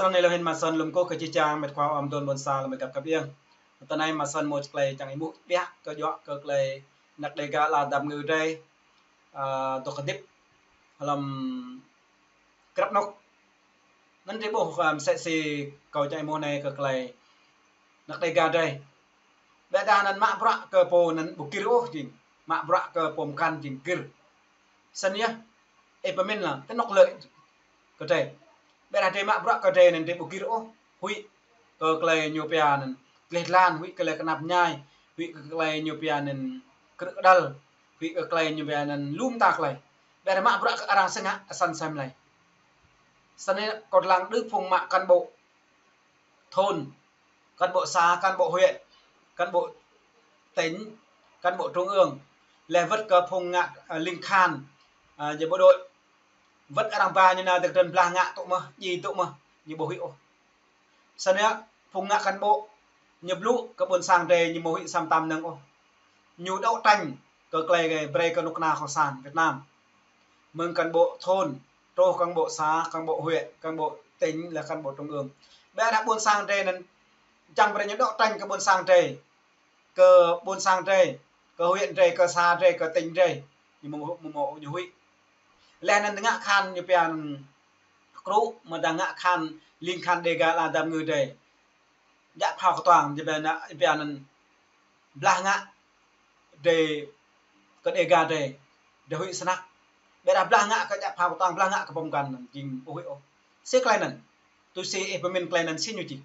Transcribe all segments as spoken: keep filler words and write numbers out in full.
Anai lơ̆m hin mă săn lŏm kơ kơ čih čang mĕt khua ăm dôn ƀôn sang lŏm găp găp iăng. Tơ anai mă săn mơ̆ tơlơi čang ih mŭt biă kơ juă kơ tơlơi anăk Dêga ala dap ngư drei, ơ, dŏ kơdip hlăm krăp anŏ. Anŭn drei ƀuh, ơ, mơsĕ si kâo čang ih mŭt anai kơ tơlơi anăk Dêga drei. Ƀiădah anŭn mă bruă kơ pô anŭn ƀu gir ôh jing. Mă bruă kơ pô mơkăn jing gir. Săn yơh, ih pơmĭn lah, tơ anŏ lĕ kơ drei. Ƀiădah drei mă bruă kơ drei anŭn drei ƀu gir ôh. Huĭ kơ tơlơi ñu pia anŭn gleh glan, huĭ kơ tơlơi kơnap ñai, huĭ kơ tơlơi ñu pia anŭn krư̆ kơdăl, huĭ kơ tơlơi ñu pia anŭn lŏm ta tơlơi. Ƀiădah mă bruă kơ arăng sơngă, săn sem lei. Săn yơh kâo lăng đơ phung mă cán bộ thôn, cán bộ xã, cán bộ huyện, cán bộ tỉnh, cán bộ trung ương. Lĕ wơ̆t kơ phung ngă, ơ, ling khan, ơ, jơ bộ đội. Wơ̆t arăng ba ñu nao tơdron blah ngă tŭ mơ̆, djai tŭ mơ̆, ñu ƀu huĭ ôh. Săn yơh, phung ngă cán bộ, ñu blŭ kơ ƀôn sang drei ñu ƀu huĭ sam tam năng ôh. Ñu đấu tranh kơ tơlơi brei kơ kơnuk kơna cộng sản Việt Nam. Mơ̆ng cán bộ thôn, truh cán bộ xã, cán bộ huyện, cán bộ tỉnh, lĕ cán bộ trung ương. Ƀiădah ƀôn sang drei anŭn čang brei ñu đấu tranh kơ ƀôn sang drei, kơ ƀôn sang drei, kơ huyện drei, kơ xã drei, kơ tỉnh drei. Ñu ƀu, ƀu, ƀu ñu huĭ. Lĕ anŭn ngă khan ñu pia anŭn krư̆, mơ̆ dah ngă khan ling khan Dêga ala dap ngư drei. Djă phao kơtuang, ñu pia anŭn, ñu pia anŭn blah ngă drei kơ Dêga drei, drei huĭ snăk. Ƀiădah blah ngă kơ djă phao kơtuang, blah ngă kơ pô mơkăn anŭn jing ƀu huĭ ôh. Si tơlơi anŭn, tui si ih pơmĭn tơlơi anŭn si ñu jing.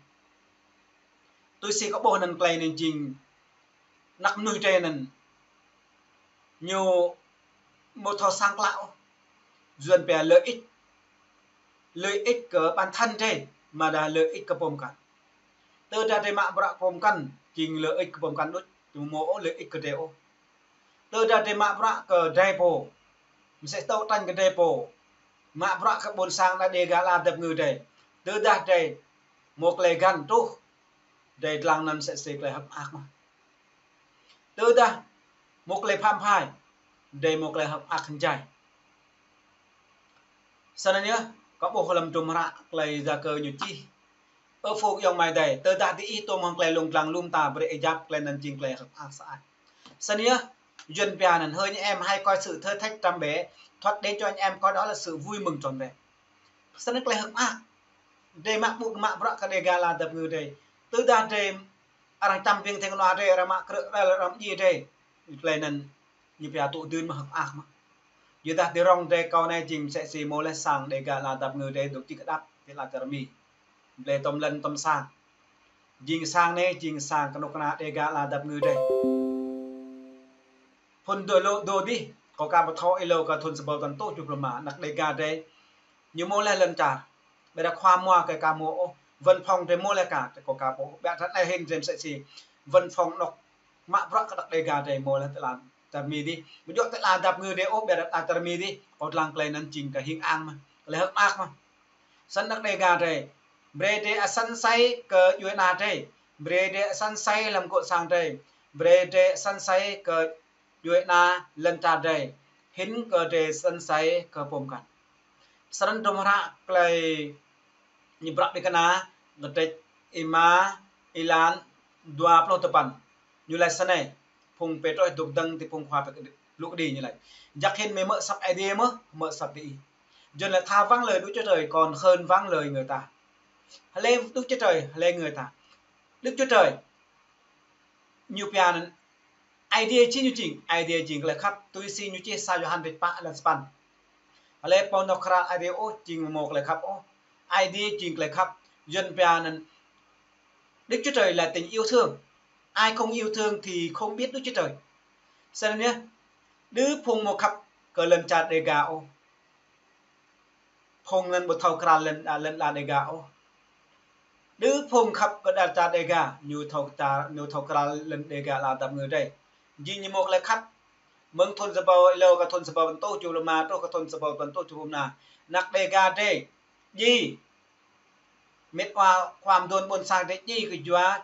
Tui si kâo ƀuh anŭn tơlơi anŭn jing anăk mơnuih drei anŭn ñu ƀu thâo sang klă ôh. Yuan pia lợi ích, lợi ích kơ bản thân drei, mơ̆ dah lợi ích kơ pô mơkăn. Tơdah drei mă bruă pô mơkăn, jing lợi ích kơ pô mơkăn đôč, ƀu mâo ôh lợi ích kơ drei ôh. Tơdah drei mă bruă kơ drei pô, mơsĕ tơ̆ tanh kơ drei pô, mă bruă kơ ƀôn sang anăk Dêga ala dap ngư drei. Tơdah drei mâo tơlơi găn truh, drei lăng anŭn mơsĕ si tơlơi hơ̆k mơak mơ̆n. Tơdah mâo tơlơi pham phai, drei mâo tơlơi hơ̆k mơak hăng jai. Săn anŭn yơh, kâo ƀuh hlăm hdruôm hră tơlơi Gia Cơ ñu čih. Ơ phung ayŏng amai adơi, tơdah diih tŭm hăng tơlơi lông dlăng lŏm ta brơi ih yap, tơlơi anŭn jing tơlơi hơ̆k mơak sơăi. Săn anŭn yơh, Yuan pia anŭn, hỡi anh em hãy coi sự thử thách trăm bề, thoát đến cho anh em coi đó là sự vui mừng trọn vẹn. Săn anŭn tơlơi hơ̆k mơak. Drei mă ƀu mă bruă kơ Dêga ala dap ngư drei. Tơdah drei arăng čăm ƀing thing kơnua drei, arăng mă krư̆, arăng djai drei. Tơlơi anŭn ñu pia tŭ dưn mơ̆ hơ̆k mơak mơ̆n. Yua dah ti rŏng drei kâo anai jing mơsĕ si mâo lĕ sang Dêga ala dap ngư drei dŏ čih kơdăp ti ala čar Mi. Blơi tŏm lŏn tŏm sang. Jing sang anai jing sang kơnuk kơna Dêga ala dap ngư drei. Phŭn dŏ lŏ dŏ dih, kâo ka pơthâo êlâo kơ thun sa rơbâo tơtuh tơjuh pluh rơma, anăk Dêga drei ñu mâo lĕ lŏn čar. Ƀiădah khua mua kơ ka mâo ôh, văn phòng drei mâo lĕ ka, kâo ka pô. Ƀiădah anai hĭn drei mơsĕ si văn phòng anŏ mă bruă kơ anăk Dêga drei mâo lĕ ti ala čar Mi dih. Ƀu djơ̆ ti ala dap ngư drei ôh, ƀiădah ala čar Mi dih, kâo lăng tơlơi anŭn jing kơ hing ang mơ̆n, tơlơi hơ̆k mơak mơ̆n. Săn anăk Dêga drei, brơi drei asăn asơi kơ djuai ana drei, brơi drei asăn asơi lăm gŏ sang drei, brơi drei asăn asơi kơ djuai ana lŏn čar drei, hĭn kơ drei asăn asơi kơ pô mơkăn. Srăng hdruôm hră tơlơi Ñu Bruă Ƀing Kơna, kơdrêč rơma, êlan dua pluh tơpăn. Ñu laĭ snei, phung Pêtrôs dŏ dơ̆ng ti phung khua pơk-, blŭ kơđi ñu laĭ: Jăk hĭn mơi hmư̆ asăp Ơi Adai mơ̆ hmư̆ asăp diih? Yuan laĭ: Thà vâng lời Đức Chúa Trời còn hơn vâng lời người ta. Hlơi Đức Chúa Trời, hlơi người ta? Đức Chúa Trời, ñu pia anŭn, Ơi Adai či ñu jing, Ơi Adai jing tơlơi khăp, tui si ñu čih sa Yôhan kơdrêč pă êlan sapăn. Hlơi pô nao krăn Ơi Adai ôh, jing mâo tơlơi khăp ôh. Ơi Adai jing tơlơi khăp, Yuan pia anŭn, Đức Chúa Trời là tình yêu thương. Ai không yêu thương thì không biết Đức Chúa Trời. Srăng anŭn yơh, đơ phung mâo khăp kơ lŏn čar Dêga ôh, phung anŭn ƀu thâo krăn lŏn, a, lŏn ala Dêga ôh. Đơ phung khăp kơ lŏn čar Dêga, ñu thâo čar, ñu thâo krăn lŏn Dêga ala dap ngư drei. Jing ñu mâo tơlơi khăp. Mơ̆ng thun sa rơbâo êlâo kơ thun sa rơbâo tơtuh tơjuh pluh rơma truh kơ thun sa rơbâo tơtuh tơjuh pluh năm, anăk Dêga drei djai. Mĕt wa khua mơduôn ƀôn sang drei djai kơ yua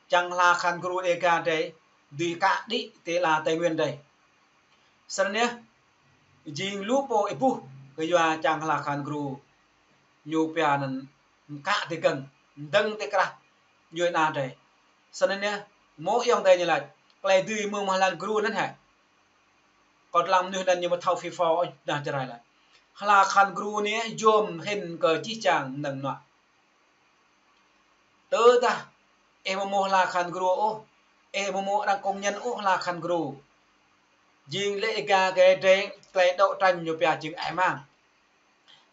čang hla khan gru Dêga drei dưi kă đĭ ti ala Tây Nguyên drei. Srăng anŭn yơh, jing lu pô ih ƀuh kơ yua čang hla khan gru ñu pia anŭn kă tơgơ̆ng, dơ̆ng tơ krah djuai ania drơi. Snăn yơh, mơ̆ng ayŏng adơi ñu laĭ, tơlơi dưi mơ̆ng hla Khan Gru anăn hĕ. Kâo lăng mơnuih anăn ñu ƀu thâo phi pho ôh, dah Jarai laĭ. Hla Khan Gru anai yôm hĭn kơ jih jang mơnơ̆ng mơnuă. Tơdah ih ƀu mơ̆ng hla Khan Gru ôh, ih ƀu mơ̆ng arăng công nhận ôh hla Khan Gru. Jing lĕ ih ga kơ drơi, tơlơi đấu tranh ñu pia jing ih mang.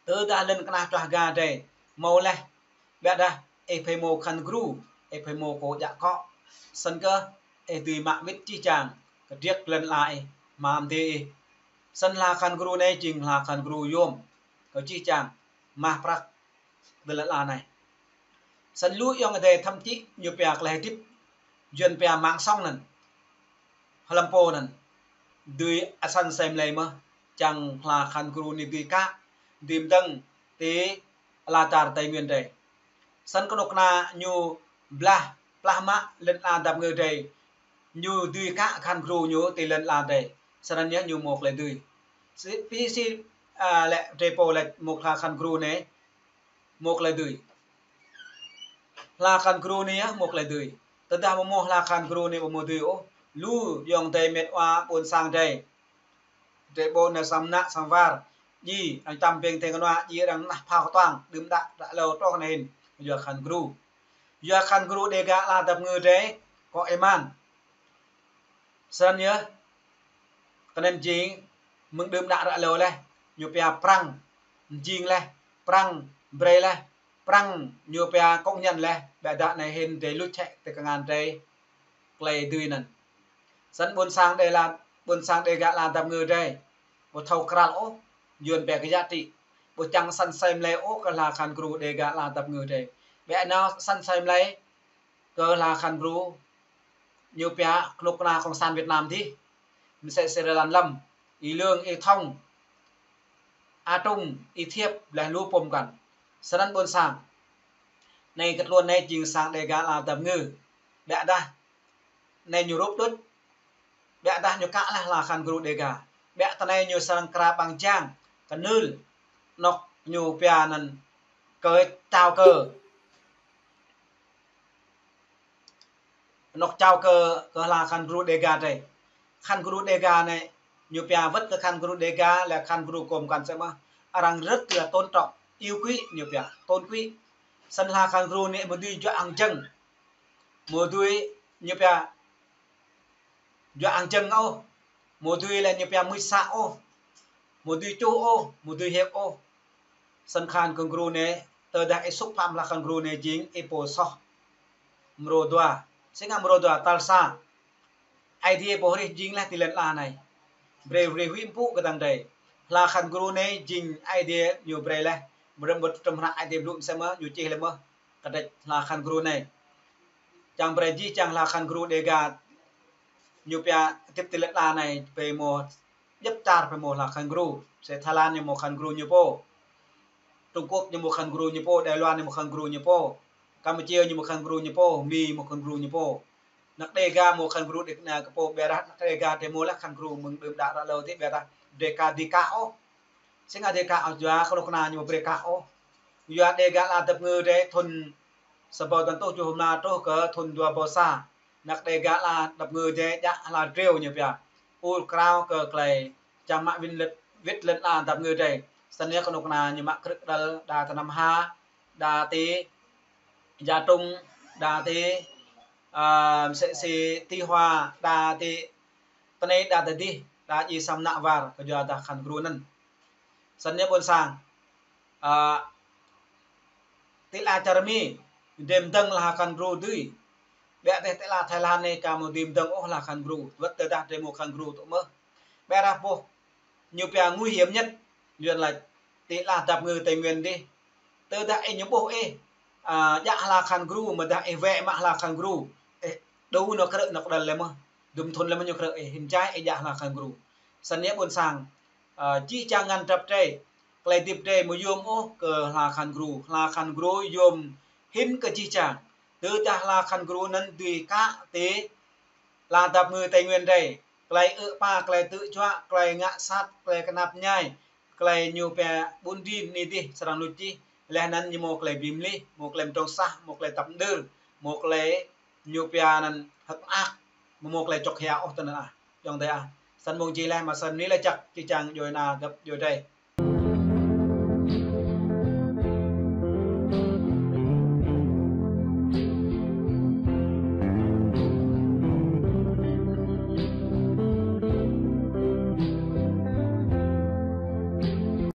Tơdah lŏn kơnah čuah ga drơi, mâo laih, ƀiădah ih pơmơ̆ng Khan Gru, ih pơmơ̆ng kơ djă akŏ. Snăn kơ ih dưi mă wĭt jih jang kơdriăk lŏn ala ih, mă mdê ih. Snăn hla Khan Gru anai jing hla Khan Gru yôm kơ jih jang mah prăk kơ lŏn ala anai. Snăn lu ayŏng adơi thăm čĭ ñu pia tơlơi hơdip, yuăn pia mạng sống anăn, hlăm pô anăn, dưi asăn sem lei mơh, čang hla Khan Gru anai dưi kă, dưi mdơ̆ng ti ala čar Tây Nguyên drơi. Snăn kơnuk kơna ñu blah, blah mă lŏn ala dap ngơ drơi, ñu dưi kă Khan Gru ñu ti lŏn ala drơi. Snăn yơh ñu mơ̆ng tơlơi dưi. Si, phi si, a, lĕ drơi pô lĕ mơ̆ng hla Khan Gru anai, mơ̆ng tơlơi dưi. Hla Khan Gru anai yơh mơ̆ng tơlơi dưi. Tơdah ƀu mơ̆ng hla Khan Gru anai ƀu mơ̆ng dưi ôh. Lu ayŏng adơi mĕt wa ƀuôn sang drơi, drơi ƀôn nao sang mnă sang war, djai arăng čăm ƀing tơngan wa, djai arăng nah phao kơtuang, đưm đă ră hlâo truh anai hĭn. Yua Khan Gru. Yua Khan Gru Đêga ala dap ngơ drơi, kơ ih mang. Snăn yơh, kơnăn jing mơ̆ng đưm đă ră hlâo laih, ñu pia Prăng jing laih, Prăng brơi laih, Prăng ñu pia công nhận laih, ƀiădah anai hĭn drơi luč hĕ tơ kngan drơi tơlơi dưi anăn. Snăn ƀuôn sang Đê la, ƀuôn sang Đêga ala dap ngơ drơi, ƀu thâo krăl ôh, yuăn pia kơ giá trị, ƀu čang asăn sem lei ôh kơ hla Khan Gru Đêga ala dap ngơ drơi. Ƀiă nao asăn sem lei kơ hla Khan Gru, ñu pia kơnuk kơna Cộng sản Việt Nam dih, msĕ si Sri Lanka lăm, Y Lương, Y Thông, A Trung, Y Thiệp, laih lu pô mkăn. Snăn ƀuôn sang. Anai kơ tluôn anai jing sang Đêga ala dap ngơ. Ƀiădah anai ñu rup đuč. Ƀiădah ñu kă laih hla Khan Gru Đêga. Ƀiădah anai ñu srăng kra ƀăng jang, kơnưl, anŏ ñu pia anăn kơ čao kơ. Anŏ čao kơ, kơ hla Khan Gru Đêga drơi. Khan Gru Đêga anai, ñu pia wơ̆t kơ Khan Gru Đêga, lĕ Khan Gru kơ mkăn sĕ mơh. Arăng rất là tôn trọng, yêu quý, ñu pia, tôn quý. Snăn hla Khan Gru anai ƀu dưi juă hăng jơ̆ng. Ƀu dưi, ñu pia, juă hăng jơ̆ng ôh. Ƀu dưi lĕ ñu pia mưč să ôh. Ƀu dưi čuh ôh, ƀu dưi hiăp ôh. Snăn Khan Gru anai, tơdah ih xúc phạm hla Khan Gru anai jing ih pô soh. Mrô dua. Si ngă mrô dua, tal sa. Aê Diê pô hrih jing laih ti lŏn ala anai. Brơi, brơi huĭ mpŭ kơtang drơi. Hla Khan Gru anai jing Aê Diê ñu brơi laih. Brơi ƀu tơm hră Aê Diê blŭ msĕ mơh, ñu čih laih mơh. Kơdrĕč hla Khan Gru anai. Čang brơi jih čang hla Khan Gru Đêga ñu pia hơdip ti lŏn ala anai, pơmơ̆ djŏp čar pơmơ̆ hla Khan Gru. Sĕ Thái Lan ñu mơ̆ Khan Gru ñu pô. Trung Quốc ñu mơ̆ Khan Gru ñu pô, Đài Loan ñu mơ̆ Khan Gru ñu pô. Campuchia ñu mơ̆ Khan Gru ñu pô, Mi mơ̆ Khan Gru ñu pô. Anăk Đêga mơ̆ Khan Gru Đêga anai kơ pô, ƀiădah anăk Đêga drơi mơ̆ laih Khan Gru mơ̆ng đưm đă ră hlâo dih, ƀiădah drơi kă dưi kă ôh. Si ngă dưi kă ôh, yua kơnuk kơna ñu ƀu brơi kă ôh. Yua Đêga ala dap ngơ drơi thŭn sa ƀâo dua rơtuh tơjuh pluh rơma truh kơ thŭn dua ƀâo sa. Anăk Đêga ala dap ngơ drơi djă hla driâo ñu pia. Ur krao kơ tơlơi čang mă wĭt lŏn, wĭt lŏn ala dap ngơ drơi. Snăn yơh kơnuk kơna ñu mă krư̆ kơđăl đa tơ Nam Hà, đa ti Gia Trung, đa ti, a, msĕ si Tây Hòa, đa ti tơ anai đa tơ dih, đa djai sang mnă war, kơ yua dah Khan Gru anăn. Snăn yơh ƀuôn sang. A, ti ala čar Mi, drơi mdơ̆ng hla Khan Gru dưi. Ƀiădah ti ala Thái Lan anai ka mơ̆ dưi mdơ̆ng ôh hla Khan Gru. Wơ̆t tơdah drơi mơ̆ Khan Gru tŭ mơh. Ƀiădah boh ñu pia nguy hiểm nhất, yuăn laĭ ti ala dap ngơ Tây Nguyên dih. Tơdah ih ñu ƀuh ih, a, djă hla Khan Gru, mơ̆ dah ih wĕ mă hla Khan Gru. Ih đu nao krư̆ nao kơđăl lĕ mơh. Dŭm thŭn lĕ mơh ñu krư̆ ih, hĭn jai ih djă hla Khan Gru. Snăn yơh ƀuôn sang. A, jih jang ngăn drăp drơi, tơlơi hơdip drơi mơ̆ yôm ôh kơ hla Khan Gru. Hla Khan Gru yôm hĭn kơ jih jang. Tơdah hla Khan Gru anăn dưi kă ti ala dap ngơ Tây Nguyên drơi. Tơlơi ư̆ pă, tơlơi tư̆ juă, tơlơi ngă sat, tơlơi knap mơñai, tơlơi ñu pia ƀun rin anai dih srăng luč jih. Laih anŭn ñu mâo tơlơi bi mlih, mâo tơlơi mơdrŏng sah, mâo tơlơi tap mơdưr, mâo tơlơi ñu pia anŭn hơ̆k mơak, mâo tơlơi čŏk hia ôh tơ anŭn ah. Ayŏng adơi ah. Snăn mơ̆ng či laih mă snăn anai laih čăk či čang djuai ania găp djuai adai.